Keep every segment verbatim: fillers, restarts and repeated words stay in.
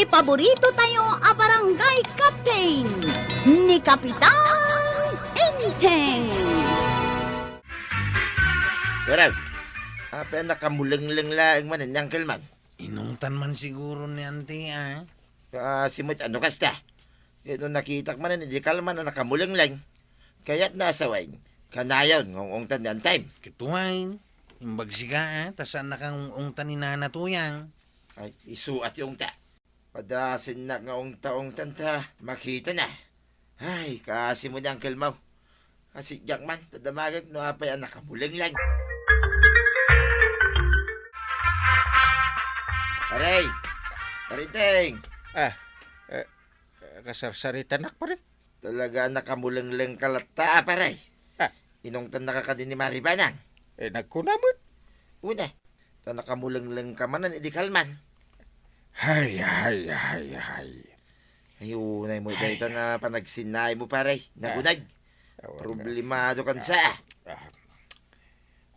Paborito tayo a barangay captain, ni Kapitan Enteng. Waraw, apay a nakamulengleng laeng manen ni Uncle Mang? Inungtan man siguro ni Auntie, a. Kaasi met no kasta. Ket no nakitak manen idi kalman a nakamulengleng, kayatna a sawen, kanayon nga ung-ungtan ni Antem. Ket wen, imbag sika, a, ta saannaka nga ung-ungtan ni Nana Tuyang. Ay, isu a ti ungta. Padasennak nga ungta-ungtan ta makitana. Ay, kaasi met ni Uncle Mau. Kaasi diak man, ta damagek no apay a nakamulengleng. Pare! Pare Enteng! A, e, e, kasarsaritanak, pare. Talaga a nakamulenglengka latta, a, pare. A. Inungtannaka kadi ni Mari Banang? E, nagkuna met. Wen a. Ta nakamulenglengka manen idi kalman. Hay, hay, hay, hay. Ay, unay met dayta a panagsinnaaymo, pare. Nagunag. Awan. Problemadokan sa. A.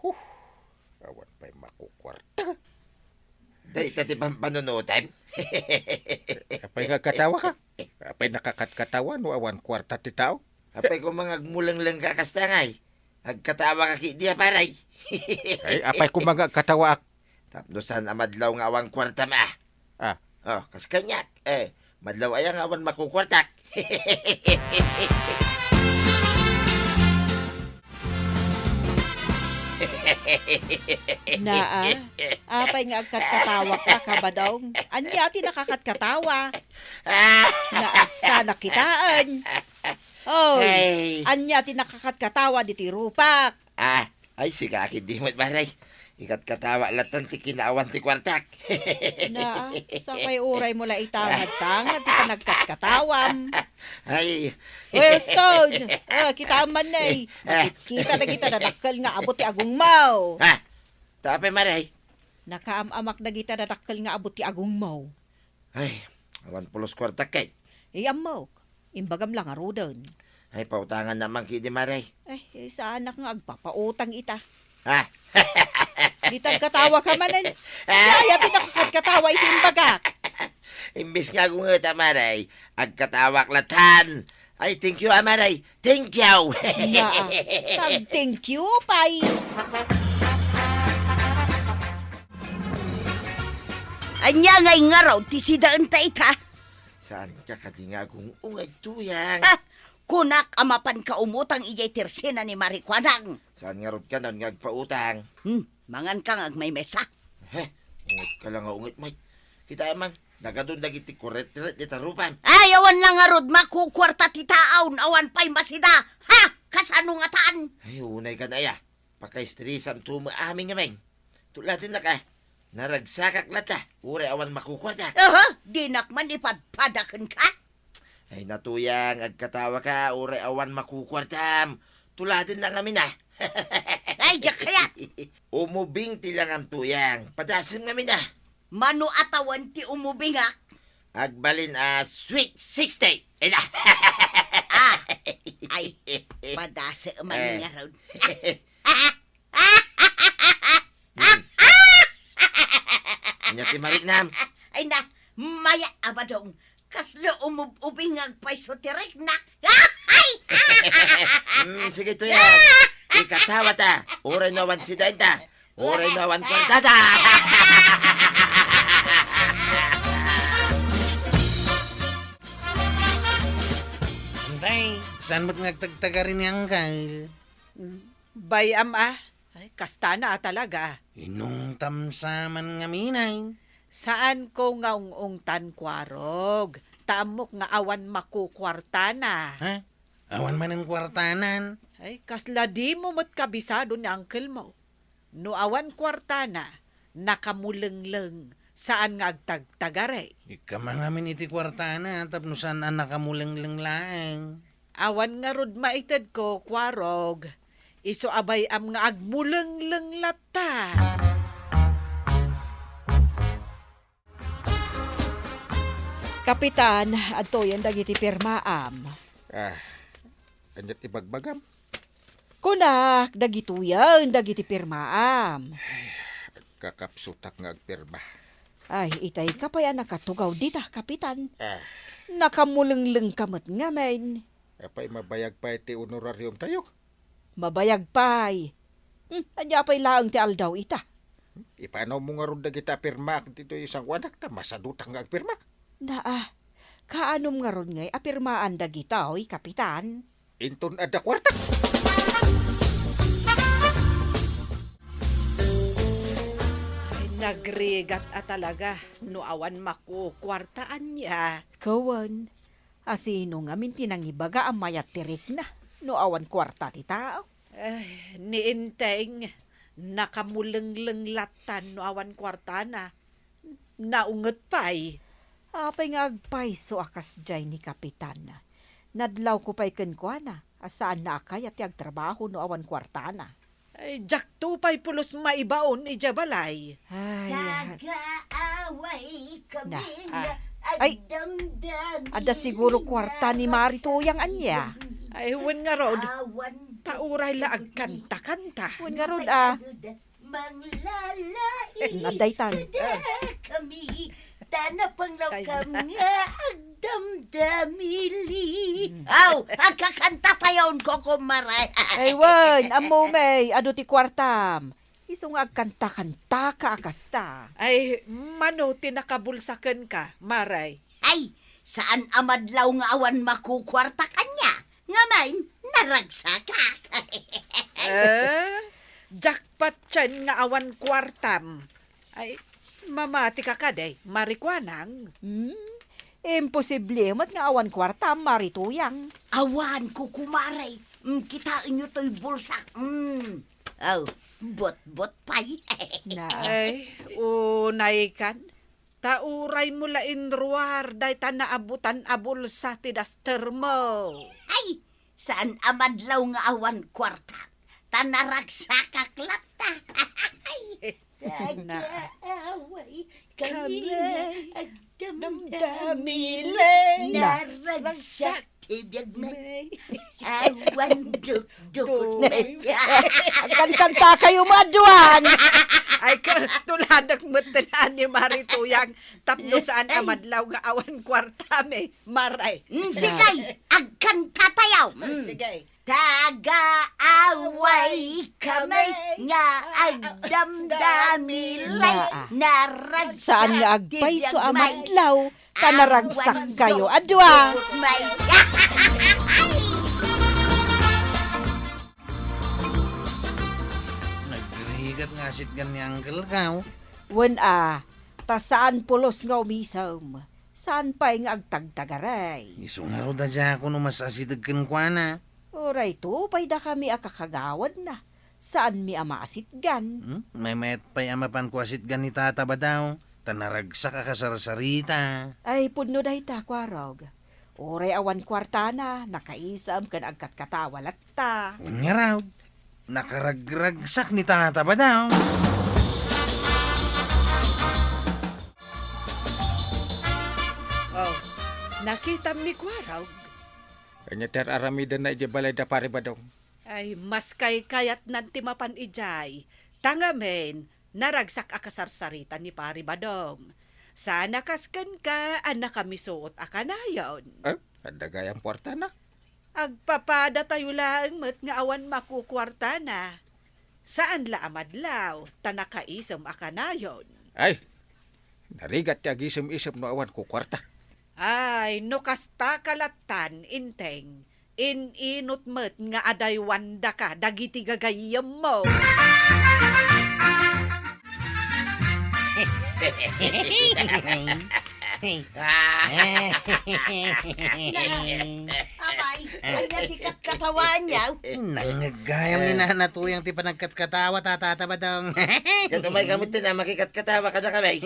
Huh. Awan pay makukuarta. Dayta ti pampanunotem. Apay nga agkatawaka? Apay nakakatkatawa no awan kuarta ti tao? Apay koma nga agmulenglengka kasta ngay. Agkatawaka ketdi a, pare. Ay, apay koma nga agkatawaak? Tapno saan a madlaw nga awan kuartam, a. A. O, kas kaniak, e, madlaw aya nga awan makukuartak? Naa, apay nga agkatkatawaka, Kabadong? Ania ti nakakatkatawa? Naa, saanak kitaen. Oy, ay, ania ti nakakatkatawa ditoy rupak? A, ay, sika ketdi met, pare. Ikatkatawa lattan ti kinaawan ti kuartak. Naa, sapay uraymo la itangad-tangad ti panagkatkatawam. Ay. Weston, a, kitaem man, nay. A. Makitkita dagita dadakkel nga abo ti agongmo. A, ta apay, mare? Nakaam-amak dagita dadakkel nga abo ti agongmo. Ay, awan pulos kuartak ket. Ay, ammok. Imbagam la ngaruden. Ay, pautangannakman ketdi, mare. Ay, saanak nga agpapautang ita. A. Dita agkatawaka manen. A. Ania ti nakakatkatawa iti imbagak? Imbes nga agungetam, mare, agkatawak lattan. Ay, thank you, a, mare. Thank you. Naa, tag-thank you pay. Ania ngay ngarud ti sidaenta ita? Saanka kadi nga agung-ungay, Tuyang? Ha? Kunak a mapanka umutang idiay tersena ni Mari Kuanang. Saan ngarud kanon nga agpautang? Hmm, manganka nga agmaymesa. He, ungetka la nga unget met. Kitaem man, nagadun dagiti kuretret dita rupam. Ay, awan la ngarud makukuarta ti taaw no awan pay masida. Ha? Kasano ngatan? Ay, unay kan aya. Pakaistresam to met amin ngamin. Tuladennak a, naragsakak latta, uray awan makukuarta. Aha, dinak man ipadpada kenka? Ay, na, Tuyang, agkatawaka, uray awan makukuartam. Tuladennak ngamin a. Ay, diak kayat. Umubing ti langam, Tuyang. Padasem ngamin a. Mano a tawen ti umubingak? Agbalin a Sweet Sixty. Ila. A, ay, padasem man ngarud. Hmm. Ania ti mariknam? Ay na, maya a badong. Kasla umub-ubing nga agpayso ti riknak. Hmm, sige, Tuyang. Ikatawa ta. Uray no awan sidaenta. Uray no awan kuartada. Antay, saan met nga agtagtagari ni Angkal? Bay-am a. Ay, kastana a talaga. Inungtam sa man ngamin ay. Saanko nga ung-ungtan, Kuarog. Ta ammok nga awan makukuartana. Ha? Awan manen kuartanan? Ay, kasla dimo met kabisado ni uncle mo. No awan kuartana, nakamulengleng, saan nga agtagtagari. Ikka man ngamin iti kuartana, tapno saan a nakamulengleng laeng. Awan ngarud maitedko, Kuarog. Isu a bay-am nga agmulengleng latta. Kapitan, adtoyen dagiti pirmaam. Ah, aniat ibagbagam? Kunak, dagitoyen dagiti pirmaam. Ay, agkakapsutak nga agpirma. Ay, itay ka pay a nakatugaw dita, Kapitan. Ah. Nakamulengleng ka met ngamin. Apay, mabayag pay ti honorarium tayo? Mabayag pay. Hmm, ania pay laeng ti aldaw ita? Hmm, ipaanawmo ngarud dagita a pirmaak ditoy sangoanak ta masadutak nga agpirma? Naa, kaanom ngarud ngay a pirmaan dagita, oy, Kapitan? Inton adda kuarta. Ay, nagrigat a talaga no awan makukuarta ania. Kawan, a sino ngamin ti nangibaga a mayat ti rikna no awan kuarta ti tao? Ay, ni Enteng, nakamulengleng lattan no awan kuartana. Naunget pay. Apay nga agpayso a kasdiay ni Kapitan? Nadlawko pay kenkuana a saanna a kayat ti agtrabaho no awan kuartana. Ay, diakto pay pulos maibaon idiay balay. Ay, nagaaway kami na, ah, nga ay, agdamdami adda siguro kuarta ni Mari Tuyang ania. Ay, wen ngarud, awan ta uray la agkanta-kanta. Wen ngarud, ah. Manglalais. Eh, nadaytan. Kada kami, ta napanglaw kam nga agdamdamili. Hmm. Aw, agkakanta tayon, Kokomare. Ay, wen, ammo, may, adu ti kuartam. Isu nga agkanta-kanta ka a kasta. Ay, mano ti nakabulsa kenka, Mare? Ay, saan a madlaw nga awan makukuarta kaniak. Ngamin, naragsakak. Eh, jackpot ken nga awan kuartam. Ay, mamatika kadi, Mari Kuanang? Hmm? Imposible met nga awan kuartam, Mari Tuyang. Awan, Kokomare. Mm, kitaenyo toy bulsak. Mm. Oh, botbot pay. Na. Ay, unay kan. Ta uraymo la inruar dayta naabutan a bulsa ti dastermo. Ay, saan a madlaw nga awan kuarta, ta naragsakak latta. Ay, na. Nagaaway kami, kami, agdamdamili, damdamili, naragsak. Ti biag met. Awan dukdukot met. Agkankanta kayo, maduan. Ay, ka, tuladak met ti ni Mari Tuyang. Tapno saan a madlaw nga awan kuarta, me, Mare. Mm, sige, agkanta tayo. Mm. Sige. Tagaaway kami nga agdamdamili, naragsak. Saan nga agpayso a madlaw, ta naragsak kayo a dua. Nagrigat nga asitgan ni Uncle Kaw. Wen a, ta saan pulos nga umisem. Saan pay nga agtagtagaray. Isu ngarud a diak no mas asideg kenkuana. Uray to pay dakami a kakagawadna. Saanmi a maasitgan. Hmm? Maymayat pay a mapanko asitgan ni Tata Badaw, ta naragsak a kasarsarita. Ay, pudno dayta, Kuarog. Uray awan kuartana, nakaisem ken agkatkatawa latta. Wen ngarud, nakaragragsak ni Tata Badaw. Oh, nakitam ni Kuarog. Ania ti ar-aramidenna idiay balay da Pari Badong? Ay, mas kaykayatnan ti mapan idiay. Ta ngamin, naragsak a kasarsarita ni Pari Badong. Saan a kas kenka a nakamisuot a kanayon. Eh, adda gayam kuartana? Agpapadatayo laeng met nga awan makukuartana. Saan la a madlaw, ta nakaisem a kanayon. Ay, narigat ti agisem-isem no awan kukuarta. Ay, no kasta ka lattan, Inteng, in-inut met nga adaywandaka dagiti gagayyemmo. Apay, ania ti katkatawaanyo? Nangngeggayam ni Nana Tuyang ti panagkatkatawa, Tata Badong. Ket umay kami ti na makikatkatawa kadakami.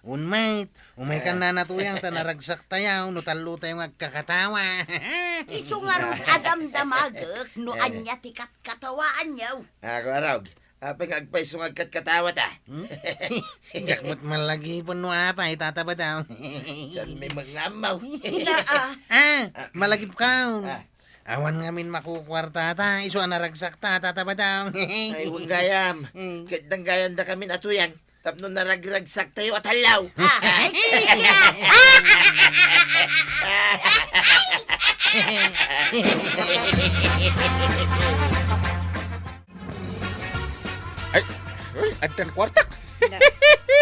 Unmet, umay kan Nana Tuyang ta naragsak tayo, no tallo tayo nga agkakatawa. Isu ngarud a damdamagek no ania ti katkatawaanyo. Ako, Arog. Apay nga agpayso nga agkatkatawa ta? Hmm? Diak met malagipon no apay, Tata Badong. Saan may mangammaw? Naa. Ah, malagip ka. Ah. Awan ngamin makukuarta ta, isu a naragsak ta, Tata Badong. Ay, wen gayam. Hmm. Ket danggayan da kami na Tuyang. Tapno naragragsaktayo a tallaw. Ay, uy, addan kuartak. Na,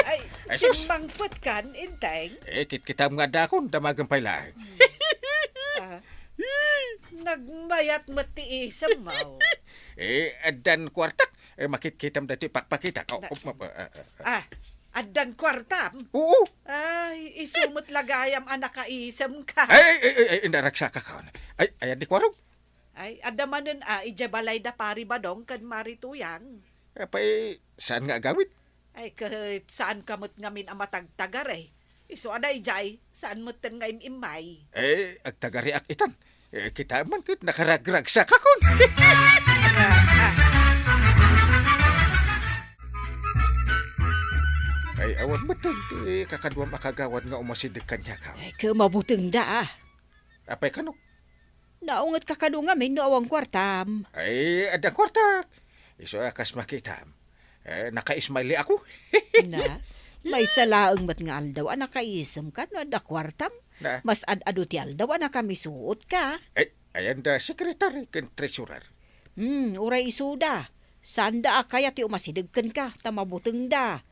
ay, Ay, sus. Simmangpet kan, Inteng? Eh, kitkitam nga addakon, damagen pay laeng. Ah, nagmayat met ti isemmo. Eh, addan kuartak. Eh, makitkitam dati pakpakitak. Oh, Na- oh, ma- ah, ah, ah. Ah, addan kuartam? Oo. Ay, isu met la gayam a nakaisemka. Ay, ay, ay, ay, ay, naragsakak. Ay, ay, adda kuarog. Ay, adda manen a, idiay balay da Pari Badong ken Mari Tuyang. Apay, saan nga agawid? Ay, ket saanka met ngamin a matagtagari. Isu a daydiay, saan metten nga im-immay. Eh, agtagariak itan. Eh, kitaem man ket nakaragragsakakon. Ah, ah. Ay, awan metten ti kakaduam a kagawad nga umasideg kaniak. Ay, ket mabutengda, ah. Apay kano? Naungetka kano ngamin no awan kuartam. Ay, adda kuartak. Isu a kas makitam. Eh, naka-smiley ako. Na, maysa laeng met nga aldaw a nakaisemka no adda kuartam. Na. Mas ad-adu ti aldaw a nakamisuotka. Ay, ayan da secretary ken treasurer. Hmm, uray isuda. Saanda a kayat ti umasideg kenka, ta mabutengda.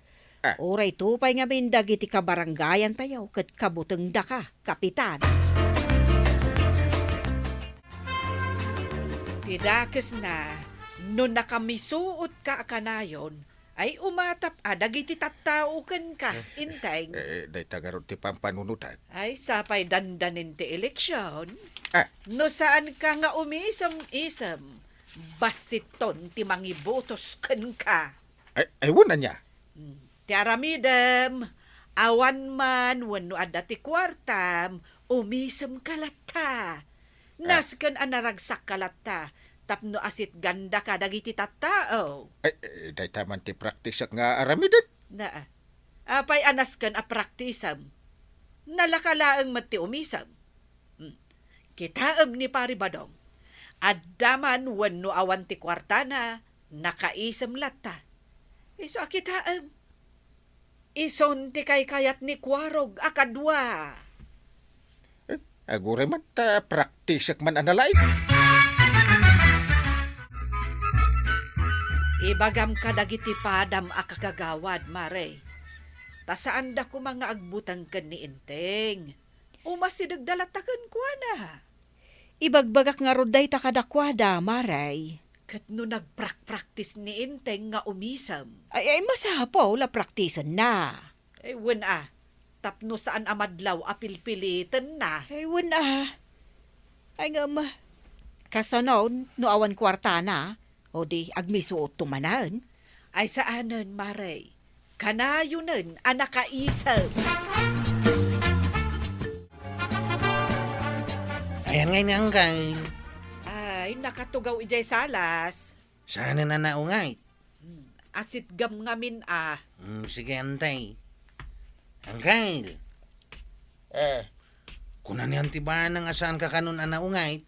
Ah. Uray to pay ngamin dagiti kabarangayantayo ket kabutengdaka, Kapitan. Ti dakesna, no nakamisuotka a kanayon, ay umatap a dagiti tattao kenka, Inteng. Eh, dayta ngarud ti pampanunotak. Ay, sapay dandanin ti eleksion. Ah. No saanka nga umisem-isem, bassitton ti mangibotos kenka. Ay, ay, wen ania? Hmm. Ti aramidem, awan man wenno adda ti kuartam, umisemka latta. Ah. Nasken a naragsakka latta, tapno asitgandaka dagiti tattao. Ay, eh, dayta man ti praktisak nga aramiden. Na, apay a nasken a praktisem? Nalaka laeng met ti umisem. Hmm. Kitaem ni Pari Badong. Adda man wenno awan ti kuartana, nakaisem latta. Isu a kitaem. Isun ti kaykayat ni Kuarog a kadua. Eh, aguray man ta praktisek man a nalaing. Ibagam kadagiti padam a kagagawad, Mare. Ta saanda koma nga agbuteng ken ni Inteng. Umasidegda latta kenkuana. Ibagbagak ngarud dayta kadakuada, Mare. Ket no nagprakpraktis ni Inteng nga umisem? Ay, ay, masapul a praktisenna. Ay, wen a. Tapno saan a madlaw a pilpilitenna. Ay, wen a. Ay, ngem, kasano no awan kuartana? O di, agmisuotto manen? Ay, saanen, Mare. Kanayonen a nakaisem. Ayan ngay ni Angkay. Ay, nakatugaw idiay salas. Saanen a naungay? Hmm, asitgam ngamin a. Hmm, sige, antay. Angkay. Eh. Kuna ni Auntie Banang a saanka kanon a naungay?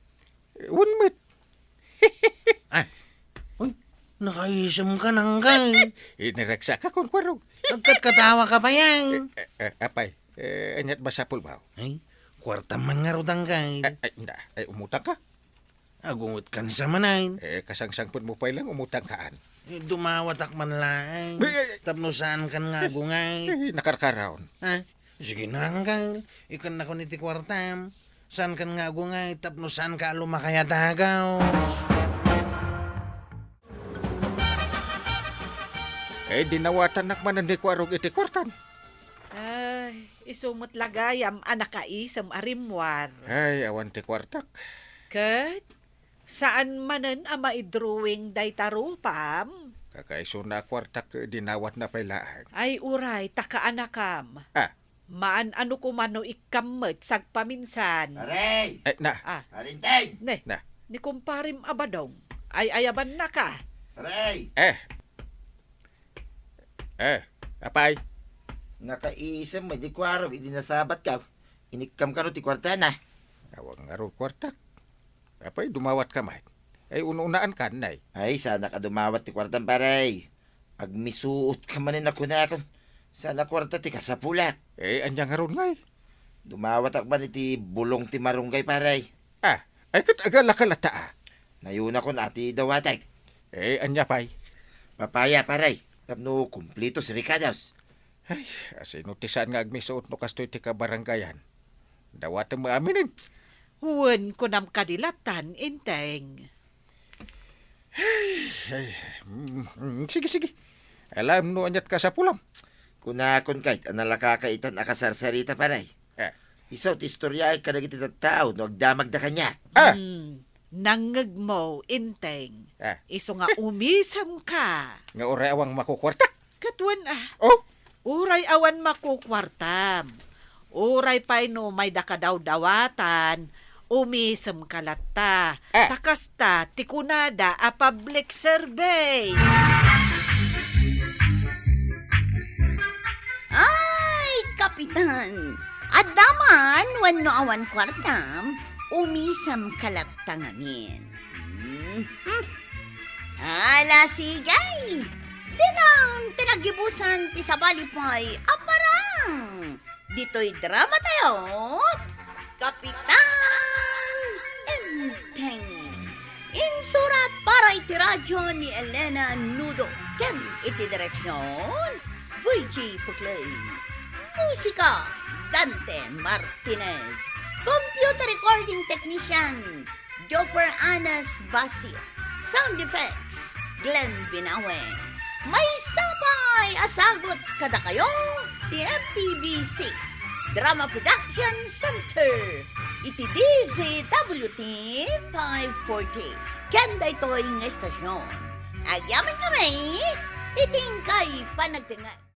Eh, wen met. Ah, uy, nakaisemka, Angkay. Eh, naragsakak, Kuarog. Agkatkatawaka pay. Eh, eh, eh, apay, eh, ania't masapulmo? Ay, kuartam man ngarud, Angkay. Eh, ay, na, ay, umutangka? Agungetkan sa manen. Eh, kasangsangpetmo pay laeng umutangkaan. Eh, dumawatak man laeng. Eh, eh, eh. Tapno saankan nga agungay. Eh, nakarkaraon. Ha? Sige na, Angkay. Ikannakon iti kuartam. Saankan nga agungay tapno saanka a lumakay a dagaw. Eh, dinawatannak manen ni Kuarog iti kuartan. Ay, isu met la gayam a nakaisem a rimmuar. Ay, awan ti kuartak. Ket saan manen a maidrawing dayta rupam? Kakaisuna a kuartak, dinawatna pay laeng. Ay, uray, ta kaanakam. Ah. Maan a no koma no ikkam met sagpaminsan. Pare! Eh, na. Ah. Pare Inteng! Ne, Na. Ni kumparem a Badong, ay-ayabannaka. Pare! Eh. Eh, apay? Nakaisem met ni Kuarog idi nasabatka. Inikkam kano ti kuartana. Awan ngarud kuartak. Apay, dumawatka met? Ay, un-unaankan, nay. Ay, saanak a dumawat ti kuartam, pare. Agmisuot ka manen a kunakon. Saan a kuarta ti kasapulak. Eh, ania ngarud ngay? Dumawatak man iti bulong ti marunggay, pare. Ah, ay ket agala ka latta, ah. Nayunakon a ti dawatek. Eh, ania pay? Papaya, pare. Tapno kumplitos rekados. Ay, asino ti saan nga agmisuot no kastoy ti kabarangayan? Dawatem aminen. Wen, kunam kadi lattan, Enteng. Ay, ay, mm, mm, sige, sige. Alam no aniat kasapulam. Kunakon kayat a nalaka ka itan a kasarsarita, pare. Eh. Isu ti istorya kadagiti tattao no agdamagda kaniak. Ah! Hmm, nangngegmo, Enteng. Ah. Isu nga umisem ka. Nga uray awan makukuarta. Ket wen, ah. Oh? Uray awan makukuartam. Uray pay no mayda kadawdawatan, umisem ka latta. Ah. Ta kasta ti kunada a public service. Ay, Kapitan! Adda man wenno awan kuartam, umisem ka latta ngamin. Hmm, hmm. Ala, sige! Ditan ti naggibusan ti sabali pay a parang ditoy drama tayo, Kapitan Enteng. Insurat para iti radyo ni Elena Nudo ken iti direksyon, Virgie Puclay. Musika, Dante Martinez. Computer recording technician, Joffer Anas Basit. Sound effects, Glenn Binawe. Maysa pay a sagut kadakayo ti M P B C Drama Production Center iti D Z W T five forty. Ken daytoy nga estasyon, agyamankami iti inkay panagtengngay.